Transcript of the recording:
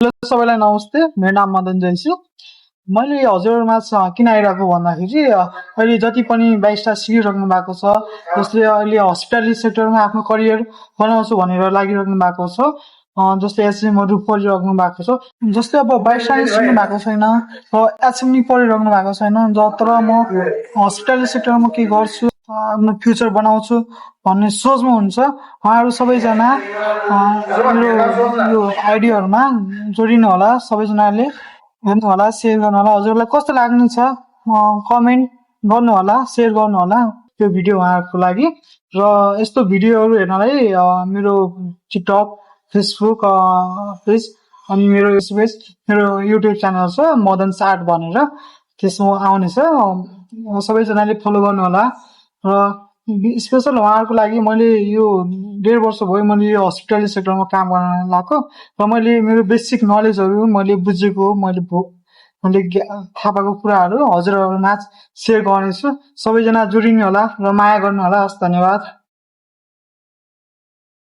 Hello सबैलाई नमस्ते। मेरो नाम मदन जैसी। मैले हजुरहरूमा किन आइरहेको भन्दाखेरि अहिले जति पनि बारिस्टा सिकिराख्नु भएको छ, जसले अहिले हस्पिटल सेक्टरमा आफ्नो करियर बनाउँछु भनेर लागिराख्नु भएको छ, जस्तै एसएमहरू पढिराख्नु भएको छ, जस्तै अब बारिस्टा नै सिक्नु भएको छैन र एसएम पढिराख्नु भएको छैन, तर म हस्पिटल सेक्टरमा के गर्छु, आफ्नो फ्युचर बनाउँछु भन्ने सोचमा हुन्छ। उहाँहरू सबैजना मेरो यो आइडियाहरूमा जोडिनु होला। सबैजनाले हेर्नु होला, सेयर गर्नु होला। हजुरलाई कस्तो लाग्ने छ कमेन्ट गर्नु होला, सेयर गर्नु होला त्यो भिडियो उहाँहरूको लागि। र यस्तो भिडियोहरू हेर्नलाई मेरो टिकटक, फेसबुक पेज अनि मेरो युट्युब च्यानल छ मदन साट भनेर, त्यसमा आउनेछ। सबैजनाले फलो गर्नु होला। र स्पेसल उहाँहरूको लागि मैले यो 1.5 वर्ष भयो मैले यो हस्पिटल सेक्टरमा काम गर्न लागेको, र मैले मेरो बेसिक नलेजहरू मैले बुझेको, मैले थाहा पाएको कुराहरू हजुरहरूमा सेयर गर्नेछु। सबैजना जोडिनु होला र माया गर्नु होला। हस्, धन्यवाद।